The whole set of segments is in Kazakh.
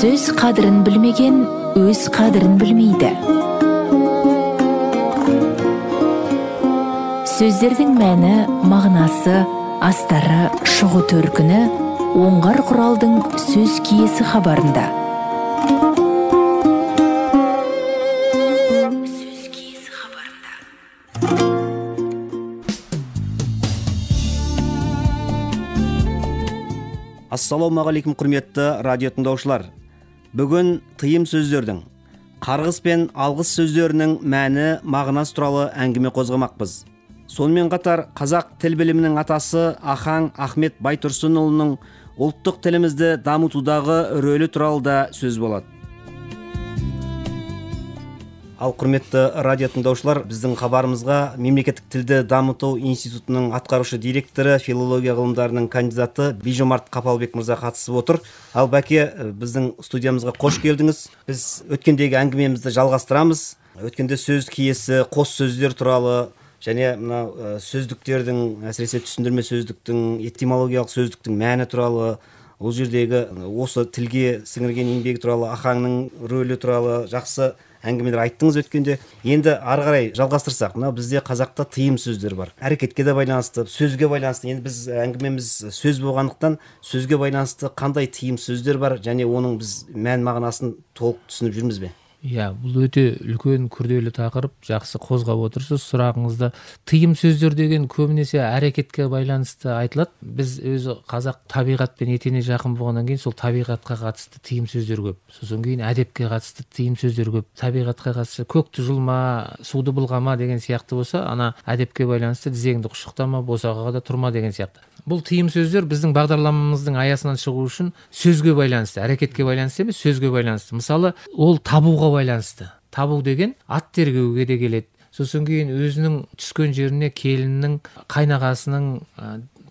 Сөз қадірін білмеген өз қадірін білмейді. Сөздердің мәні, мағынасы, астары, шығу төркіні Оңғар Құралдың сөз киесі хабарында. Сөз киесі хабарында. Ассалаумағалейкум, құрметті радио тыңдаушылар. Бүгін тыйым сөздердің, қарғыс пен алғыс сөздерінің мәні, мағынасы туралы әңгіме қозғамақпыз. Сонымен қатар қазақ тіл білімінің атасы Ахаң Ахмет Байтұрсынұлының ұлттық тілімізді дамытудағы рөлі туралы да сөз болады. Ал құрметті радио тыңдаушылар, біздің хабарымызға Мемлекеттік тілді дамыту институтының атқарушы директоры, филология ғылымдарының кандидаты Бижомарт Қапалбек мырза қатысып отыр. Ал бәке, біздің студиямызға қош келдіңіз. Біз өткендегі әңгімемізді жалғастырамыз. Өткенде сөз киесі, қос сөздер туралы және мынау сөздіктердің, әсіресе түсіндірме сөздіктің, этимологиялық сөздіктің мәні туралы, ол жердегі осы тілге сіңірген еңбегі туралы, Ахаңның рөлі туралы жақсы әңгімелер айттыңыз өткенде. Енді ары қарай жалғастырсақ, мынау бізде қазақта тыйым сөздер бар. Әрекетке де байланысты, сөзге байланысты. Енді біз әңгімеміз сөз болғандықтан сөзге байланысты қандай тыйым сөздер бар және оның біз мән мағынасын толық түсініп жүрміз бе? Иә, бұл өте үлкен күрделі тақырып, жақсы қозғап отырсыз сұрағыңызды. Тыйым сөздер деген көбінесе әрекетке байланысты айтылады. Біз өзі қазақ табиғатпен етене жақын болғаннан кейін сол табиғатқа қатысты тыйым сөздер көп. Сосын кейін әдепке қатысты тыйым сөздер көп. Табиғатқа қатысты көкті жұлма, суды былғама деген сияқты болса, ана әдепке байланысты тізеңді құшақтама, босағаға да тұрма деген сияқты. Бұл тыйым сөздер біздің бағдарламамыздың аясынан шығу үшін сөзге байланысты, әрекетке байланысты емес, сөзге байланысты. Мысалы, ол табуға байланысты. Табу деген ат тергеуге де келеді. Сосын кейін өзінің түскен жеріне келіннің, қайнағасының,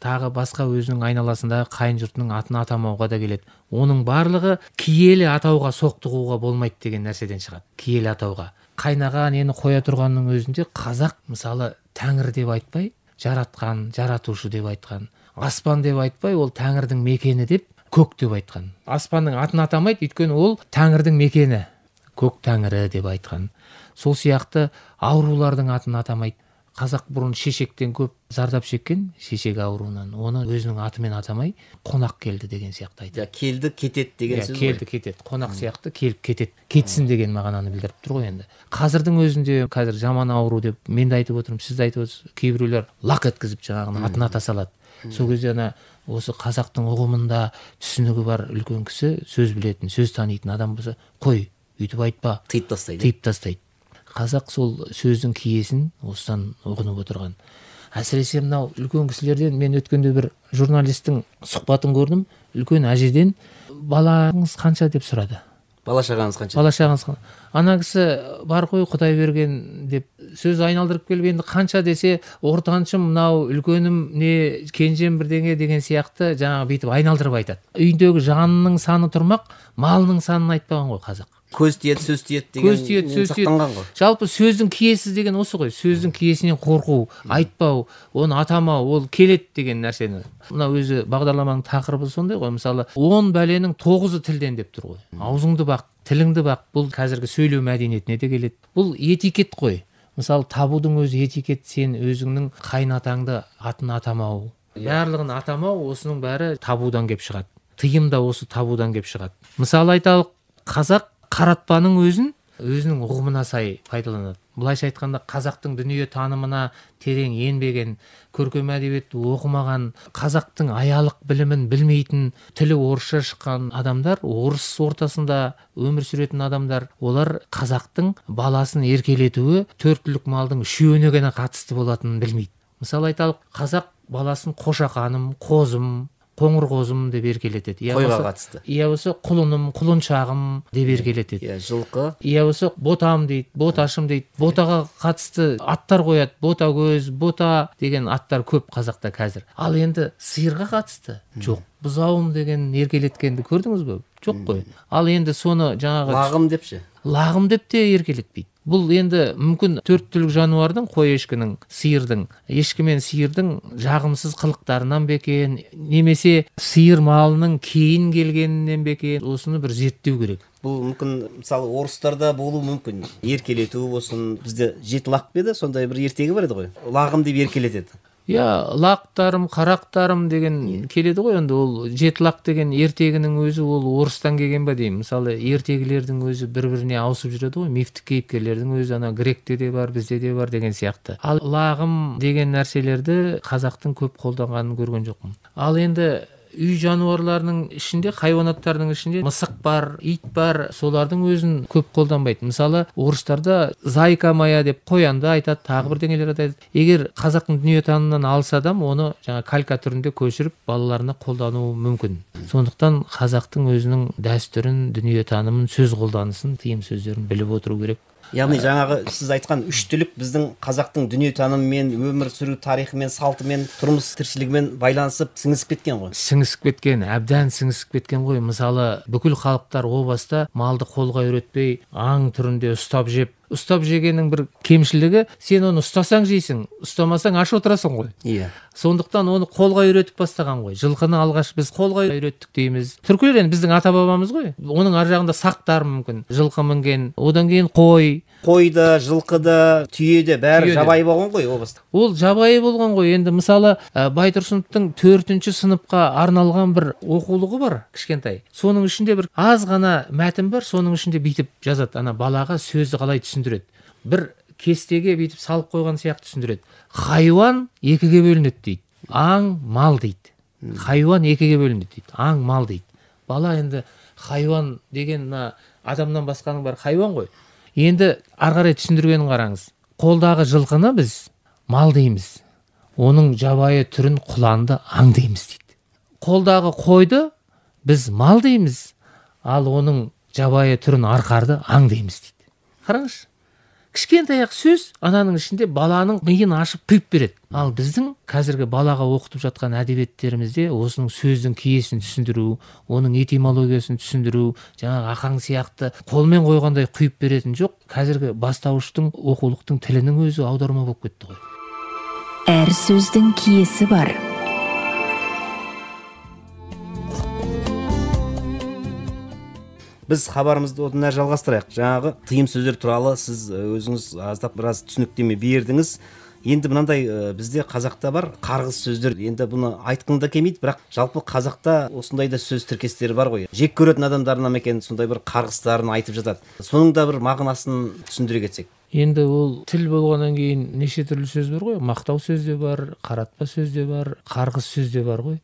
тағы басқа өзінің айналасындағы қайын жұртының атын атамауға да келеді. Оның барлығы киелі атауға соқтығуға болмайды деген нәрседен шығады. Киелі атауға. Қайнаға нені қоя тұрғанның өзінде қазақ, мысалы, тәңір деп айтпай, жаратқан, жаратушы деп айтқан. Аспан деп айтпай, ол тәңірдің мекені деп, көк деп айтқан. Аспанның атын атамайды, өйткені ол тәңірдің мекені, көк тәңірі деп айтқан. Сол сияқты аурулардың атын атамайды. Қазақ бұрын шешектен көп зардап шеккен, шешек ауруынан. Оны өзінің атымен атамай, қонақ келді деген сияқты айтады. Ja, келді, кетеді деген сөз ғой. Келді, кетеді. Қонақ сияқты келіп кетеді. Кетсін деген мағынаны білдіріп тұр ғой енді. Қазірдің өзінде қазір жаман ауру деп мен де айтып отырмын, сіз де айтып отырсыз. Кейбіреулер лақ еткізіп жаңағыны атын ата салады. Сол кезде ана осы қазақтың ұғымында түсінігі бар үлкен кісі, сөз білетін, сөз танитын адам болса, қой, өйтіп айтпа. Тыйып тастайды. Тыйып тастайды. Қазақ сол сөздің киесін осыдан ұғынып отырған. Әсіресе мынау үлкен кісілерден мен өткенде бір журналистің сұхбатын көрдім. Үлкен әжеден балаңыз қанша деп сұрады. Бала шағаңыз қанша? Бала шағаңыз қанша? Ана кісі бар ғой, Құдай берген деп сөз айналдырып келіп, енді қанша десе, ортаншым мынау, үлкенім не, кенжем бірдеңе деген сияқты жаңағы бүйтіп айналдырып айтады. Үйіндегі жанының саны тұрмақ, малының санын айтпаған ғой қазақ. Көз тиеді, сөз тиеді деген көз тиеді, сөз тиеді. Сақтанған ғой. Жалпы сөздің киесі деген осы ғой. Сөздің киесінен қорқу, айтпау, оны атамау, ол келеді деген нәрсені. Мына өзі бағдарламаның тақырыбы сондай ғой. Мысалы, 10 бәленің 9-ы тілден деп тұр ғой. Аузыңды бақ, тіліңді бақ. Бұл қазіргі сөйлеу мәдениетіне де келеді. Бұл этикет қой. Мысалы, табудың өзі этикет, сен өзіңнің қайын атаңды атын атамау. Барлығын атамау, осының бәрі табудан кеп шығады. Тыйым да осы табудан кеп шығады. Мысалы айталық, қазақ қаратпаның өзін өзінің ұғымына сай пайдаланады. Былайша айтқанда, қазақтың дүние танымына терең енбеген, көркем әдебиетті оқымаған, қазақтың аялық білімін білмейтін, тілі орысша шыққан адамдар, орыс ортасында өмір сүретін адамдар, олар қазақтың баласын еркелетуі төрт түлік малдың үшеуіне ғана қатысты болатынын білмейді. Мысалы айталық, қазақ баласын қошақаным, қозым, қоңыр қозым деп еркелетеді. Қойға қатысты. Я болса құлыным, құлыншағым деп еркелетеді. Я жылқы. Я болса ботам дейді, боташым дейді. Ботаға қатысты аттар қояды. Бота көз, бота деген аттар көп қазақта қазір. Ал енді сиырға қатысты жоқ. Бұзауым деген еркелеткенді көрдіңіз бе? Жоқ қой. Ал енді соны жаңағы лағым деп ше? Лағым деп те еркелетпейді. Бұл енді мүмкін төрт түлік жануардың, қой ешкінің, сиырдың, ешкі мен сиырдың жағымсыз қылықтарынан ба екен, немесе сиыр малының кейін келгенінен бе екен, осыны бір зерттеу керек. Бұл мүмкін, мысалы, орыстарда болуы мүмкін. Еркелету болсын, бізде жеті лақ па еді, сондай бір ертегі бар еді ғой. Лағым деп еркелетеді. Иә, лақтарым, қарақтарым деген келеді ғой. Енді ол жеті лақ деген ертегінің өзі ол орыстан келген ба деймін. Мысалы, ертегілердің өзі бір-біріне ауысып жүреді ғой, мифтік кейіпкерлердің өзі ана гректе де бар, бізде де бар деген сияқты. Ал лағым деген нәрселерді қазақтың көп қолданғанын көрген жоқпын. Ал енді үй жануарларының ішінде, хайуанаттардың ішінде мысық бар, ит бар, солардың өзін көп қолданбайды. Мысалы, орыстарда зайка моя деп қоянды айтады, тағы бірдеңелер айтады. Егер қазақтың дүниетанымынан алыс адам оны жаңа калька түрінде көшіріп балаларына қолдануы мүмкін. Сондықтан қазақтың өзінің дәстүрін, дүниетанымын, сөз қолданысын, тыйым сөздерін біліп отыру керек. Яғни жаңағы сіз айтқан үш түлік біздің қазақтың дүниетанымымен, өмір сүру тарихымен, салтымен, тұрмыс тіршілігімен байланысып сіңісіп кеткен ғой. Сіңісіп кеткен, әбден сіңісіп кеткен ғой. Мысалы, бүкіл халықтар о баста малды қолға үйретпей, аң түрінде ұстап жеп, ұстап жегеннің бір кемшілігі, сен оны ұстасаң жейсің, ұстамасаң аш отырасың ғой. Иә. Сондықтан оны қолға үйретіп бастаған ғой. Жылқыны алғаш біз қолға үйреттік дейміз. Түркілер енді біздің ата-бабамыз ғой. Оның ар жағында сақтар мүмкін, жылқы мінген, одан кейін қой. Қой да, жылқы да, түйе де бәрі жабайы болған ғой о баста. Ол жабайы болған ғой. Енді мысалы, Байтұрсыновтың 4-ші сыныпқа арналған бір оқулығы бар, кішкентай. Соның ішінде бір аз ғана мәтін бар, соның ішінде бүйтіп жазады. Ана балаға сөзді қалай түсіндіреді. Бір кестеге бүйтіп салып қойған сияқты түсіндіреді. Хайуан екіге бөлінеді дейді. Аң, мал дейді. Хайуан екіге бөлінеді дейді. Аң, мал дейді. Бала енді хайуан деген мына адамнан басқаның бәрі хайуан ғой. Енді ары қарай түсіндіргенін қараңыз. Қолдағы жылқыны біз мал дейміз. Оның жабайы түрін құланды аң дейміз дейді. Қолдағы қойды біз мал дейміз, ал оның жабайы түрін арқарды аң дейміз дейді. Қараңызшы. Кішкентай ақ сөз ананың ішінде баланың миын ашып құйып береді. Ал біздің қазіргі балаға оқытып жатқан әдебиеттерімізде осының сөздің киесін түсіндіру, оның этимологиясын түсіндіру, жаңағы Ақаң сияқты қолмен қойғандай құйып беретін жоқ. Қазіргі бастауыштың, оқулықтың тілінің өзі аударма болып кетті ғой. Әр сөздің киесі бар. Біз хабарымызды одан әрі жалғастырайық. Жаңағы тыйым сөздер туралы сіз өзіңіз аздап біраз түсініктеме бердіңіз. Енді мынандай бізде қазақта бар қарғыс сөздер. Енді бұны айтқың да келмейді, бірақ жалпы қазақта осындай да сөз тіркестері бар ғой. Жек көретін адамдарына ма екен сондай бір қарғыстарын айтып жатады. Соның да бір мағынасын түсіндіре кетсек. Енді ол тіл болғаннан кейін неше түрлі сөз бар ғой. Мақтау сөз де бар, қаратпа сөз де бар, қарғыс сөз де бар ғой.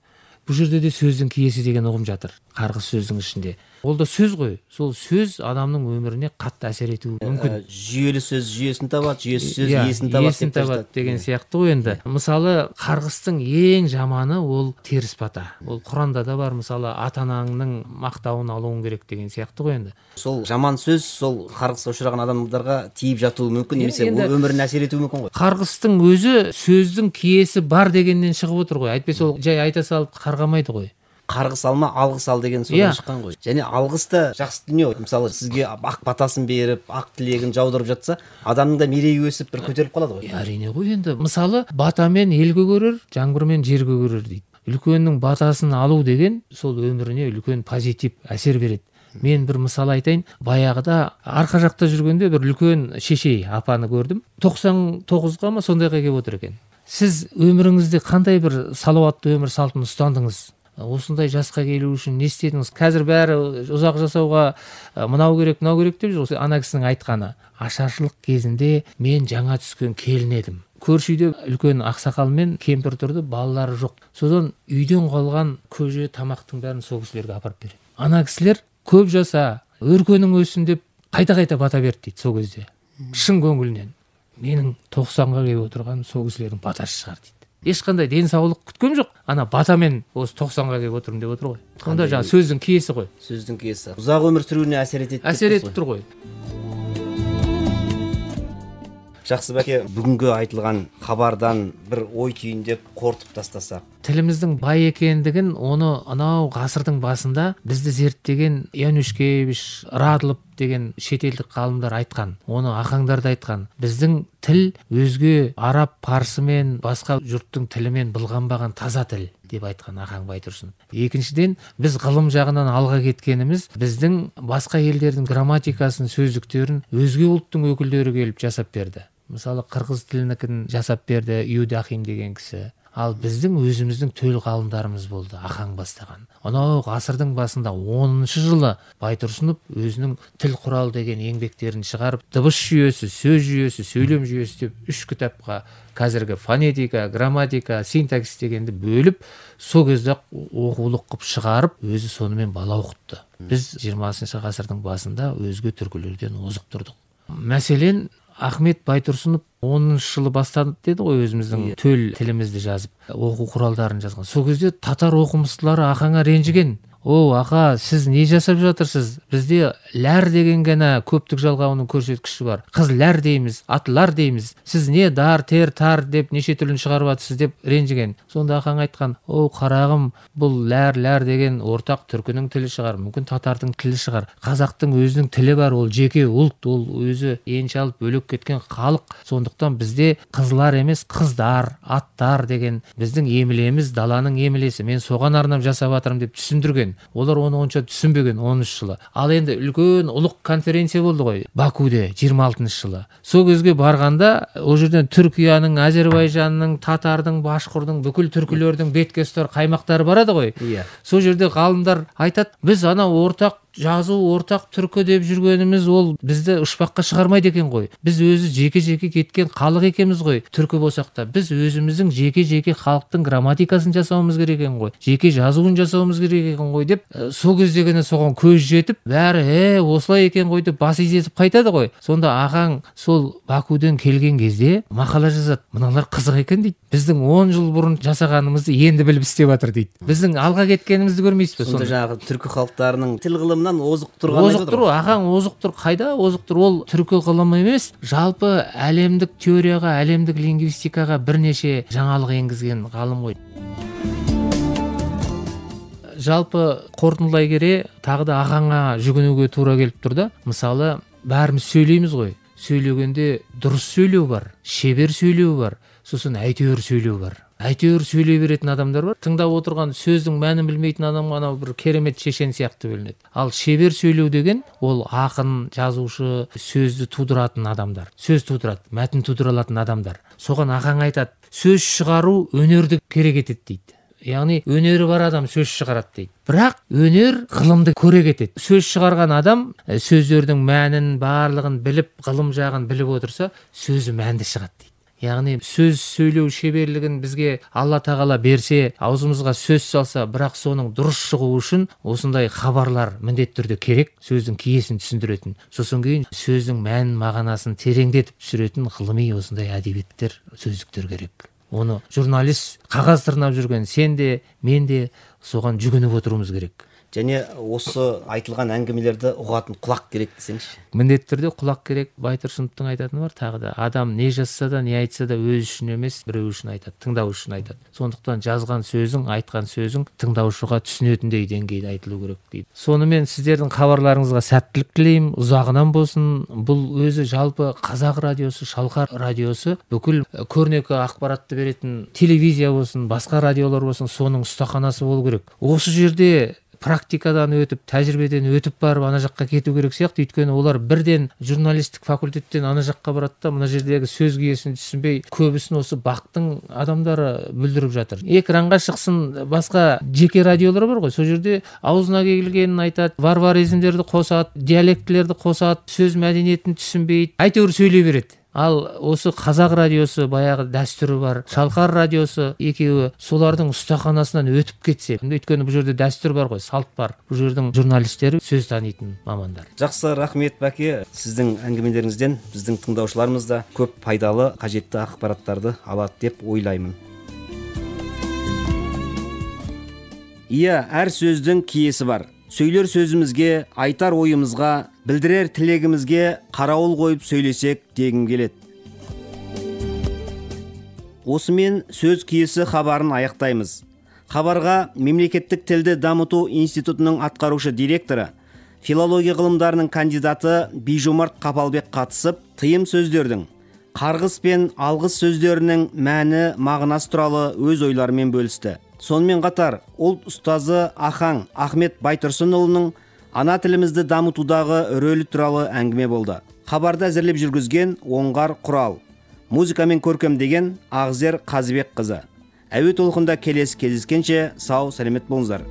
Бұл жерде де сөздің киесі деген ұғым жатыр, қарғыс сөздің ішінде. Ол да сөз ғой. Сол сөз адамның өміріне қатты әсер етуі мүмкін. Жүйелі сөз жүйесін табады, жүйесіз сөз иесін табады деген сияқты ғой енді. Мысалы, қарғыстың ең жаманы ол теріс бата. Ол Құранда да бар, мысалы, ата-анаңның мақтауын алуың керек деген сияқты ғой енді. Сол жаман сөз сол қарғысқа ұшыраған адамдарға тиіп жатуы мүмкін, немесе өміріне әсер етуі мүмкін ғой. Қарғыстың өзі сөздің киесі бар дегеннен шығып отыр ғой. Әйтпесе ол жай айта салып қарғамайды ғой. Қарғыс алма, алғыс ал деген содан шыққан ғой. Және алғыс та жақсы дүние. Мысалы, сізге ақ батасын беріп, ақ тілегін жаудырып жатса, адамның да мерейі өсіп бір көтеріліп қалады ғой. Әрине ғой енді. Мысалы, батамен ел көгерер, жаңбырмен жер көгерер дейді. Үлкеннің батасын алу деген сол өміріне үлкен позитив әсер береді. Мен бір мысал айтайын. Баяғыда арқа жақта жүргенде бір үлкен шешей апаны көрдім. 99-ға ма сондайға келіп отыр екен. Сіз өміріңізде қандай бір салауатты өмір салтын ұстандыңыз? Осындай жасқа келу үшін не істедіңіз? Қазір бәрі ұзақ жасауға мынау керек, мынау керек деп жүр. Ана кісінің айтқаны, ашаршылық кезінде мен жаңа түскен келін едім. Көрші үйде үлкен ақсақал мен кемпір тұрды, балалары жоқ. Содан үйден қалған көже тамақтың бәрін сол кісілерге апарып береді. Ана кісілер көп жаса, өркенің өссін деп қайта-қайта бата берді дейді сол кезде. Шын көңілінен. Менің 90-ға келіп отырған сол кісілердің батасы шығар дейді. Ешқандай денсаулық күткем жоқ. Ана батамен осы 90-ға келіп отырмын деп отыр ғой. Онда жаңа сөздің киесі ғой. Сөздің киесі. Ұзақ өмір сүруіне әсер етеді. Әсер етіп тұр ғой. Жақсы, бәке, бүгінгі айтылған хабардан бір ой түйіндеп қорытып тастасақ. Тіліміздің бай екендігін оны анау ғасырдың басында бізді зерттеген Янушкевич, Радлов деген шетелдік ғалымдар айтқан, оны ақаңдар да айтқан. Біздің тіл өзге араб, парсымен, басқа жұрттың тілімен былғанбаған таза тіл деп айтқан Ахаң Байтұрсынов. Екіншіден, біз ғылым жағынан алға кеткеніміз, біздің басқа елдердің грамматикасын, сөздіктерін өзге ұлттың өкілдері келіп жасап берді. Мысалы, қырғыз тілінікін жасап берді Юдахин деген кісі. Ал біздің өзіміздің төл ғалымдарымыз болды, Ахаң бастаған. Анау ғасырдың басында 10-шы жылы Байтұрсынов өзінің тіл құрал деген еңбектерін шығарып, дыбыс жүйесі, сөз жүйесі, сөйлем жүйесі деп 3 кітапқа қазіргі фонетика, грамматика, синтаксис дегенді бөліп, сол кезде оқулық қып шығарып, өзі сонымен бала оқытты. Біз 20-шы ғасырдың басында өзге түркілерден озық тұрдық. Мәселен, Ахмет Байтұрсынов 10-шы жылы бастады деді ғой, өзіміздің төл тілімізді жазып, оқу құралдарын жазған. Сол кезде татар оқымыстылары Ахаңа ренжіген. О, аға, сіз не жасап жатырсыз? Бізде ләр деген ғана көптік жалғауының көрсеткіші бар. Қыз ләр дейміз, атлар дейміз. Сіз не дар, тер, тар деп неше түрлін шығарып жатырсыз деп ренжіген. Сонда Ахаң айтқан: "О, қарағым, бұл ләр, ләр деген ортақ түркінің тілі шығар, мүмкін татардың тілі шығар. Қазақтың өзінің тілі бар, ол жеке ұлт, ол өзі енші алып бөлек кеткен халық. Сондықтан бізде қызлар емес, қыздар, аттар деген біздің емлеміз, даланың емлесі. Мен соған арнап жасап жатырмын" деп түсіндірген. Олар оны онша түсінбеген 10-шы жылы. Ал енді үлкен ұлық конференция болды ғой Бакуде 26-шы жылы. Сол кезге барғанда ол жерден Түркияның, Әзербайжанның, татардың, башқұрдың, бүкіл түркілердің бетке ұстар қаймақтары барады ғой. Сол жерде ғалымдар айтады: біз ана ортақ жазу, ортақ түркі деп жүргеніміз ол бізді ұшпаққа шығармайды екен ғой. Біз өзі жеке-жеке кеткен халық екенбіз ғой. Түркі болсақ та біз өзіміздің жеке-жеке халықтың грамматикасын жасауымыз керек екен ғой. Жеке жазуын жасауымыз керек екен ғой деп сол кезде ғана соған көз жетіп, бәрі осылай екен ғой деп бас изетіп қайтады ғой. Сонда Ахаң сол Бакуден келген кезде мақала жазады. Мыналар қызық екен дейді. Біздің 10 жыл бұрын жасағанымызды енді біліп істеп жатыр дейді. Біздің алға кеткенімізді көрмейсіз бе? Сонда жаңағы түркі халықтарының тіл ғылымынан озық тұрғанын айтып отыр. Озық тұр, Ахаң озық тұр. Қайда озық тұр? Ол түркі ғылымы емес, жалпы әлемдік теорияға, әлемдік лингвистикаға бірнеше жаңалық енгізген ғалым ғой. Жалпы қорытындылай келе тағы да Ахаңа жүгінуге тура келіп тұр да. Мысалы, бәріміз сөйлейміз ғой. Сөйлегенде дұрыс сөйлеу бар, шебер сөйлеу бар, сосын әйтеуір сөйлеу бар. Әйтеуір сөйлей беретін адамдар бар. Тыңдап отырған сөздің мәнін білмейтін адамға анау бір керемет шешен сияқты бөлінеді. Ал шебер сөйлеу деген ол ақын, жазушы, сөзді тудыратын адамдар. Сөз тудырады, мәтін тудыра алатын адамдар. Соған Ахаң айтады: сөз шығару өнерді керек етеді дейді. Яғни өнері бар адам сөз шығарады дейді. Бірақ өнер ғылымды көрек етеді. Сөз шығарған адам сөздердің мәнін, барлығын біліп, ғылым жағын біліп отырса, сөзі мәнді шығады дейді. Яғни сөз сөйлеу шеберлігін бізге Алла тағала берсе, аузымызға сөз салса, бірақ соның дұрыс шығуы үшін осындай хабарлар міндетті түрде керек, сөздің киесін түсіндіретін. Сосын кейін сөздің мәнін, мағынасын тереңдетіп түсіретін ғылыми осындай әдебиеттер, сөздіктер керек. Оны журналист, қағаз тырнап жүрген сен де, мен де соған жүгініп отыруымыз керек. Және осы айтылған әңгімелерді ұғатын құлақ керек десеңші. Міндетті түрде құлақ керек. Байтұрсыновтың айтатыны бар тағы да: адам не жазса да, не айтса да өз үшін емес, біреу үшін айтады, тыңдау үшін айтады. Сондықтан жазған сөзің, айтқан сөзің тыңдаушыға түсінетіндей деңгейде айтылу керек дейді. Сонымен сіздердің хабарларыңызға сәттілік тілеймін, ұзағынан болсын. Бұл өзі жалпы Қазақ радиосы, Шалқар радиосы бүкіл көрнекі ақпаратты беретін телевизия болсын, басқа радиолар болсын, соның ұстаханасы болу керек. Осы жерде практикадан өтіп, тәжірибеден өтіп барып ана жаққа кету керек сияқты. Өйткені олар бірден журналистік факультеттен ана жаққа барады да, мына жердегі сөз киесін түсінбей, көбісін осы бақтың адамдары бүлдіріп жатыр. Экранға шықсын, басқа жеке радиолар бар ғой, сол жерде аузына келгенін айтады, варваризмдерді қосады, диалектілерді қосады, сөз мәдениетін түсінбейді, әйтеуір сөйлей береді. Ал осы Қазақ радиосы баяғы дәстүрі бар, Шалқар радиосы екеуі солардың ұстаханасынан өтіп кетсе, өйткені бұл жерде дәстүр бар ғой, салт бар. Бұл жердің журналистері сөз танитын мамандар. Жақсы, рахмет Бәке. Сіздің әңгімелеріңізден біздің тыңдаушыларымыз да көп пайдалы, қажетті ақпараттарды алады деп ойлаймын. Иә, әр сөздің киесі бар. Сөйлер сөзімізге, айтар ойымызға, білдірер тілегімізге қарауыл қойып сөйлесек дегім келеді. Осымен сөз киесі хабарын аяқтаймыз. Хабарға Мемлекеттік тілді дамыту институтының атқарушы директоры, филология ғылымдарының кандидаты Бижомарт Қапалбек қатысып, тыйым сөздердің, қарғыс пен алғыс сөздерінің мәні, мағынасы туралы өз ойларымен бөлісті. Сонымен қатар, ұлт ұстазы Ахаң Ахмет Байтұрсынұлының ана тілімізді дамытудағы рөлі туралы әңгіме болды. Хабарды әзірлеп жүргізген Оңғар Құрал. Музыкамен көркемдеген Ағзер Қазыбек қызы. Әуе толқында келесі кездескенше сау сәлемет болыңыздар.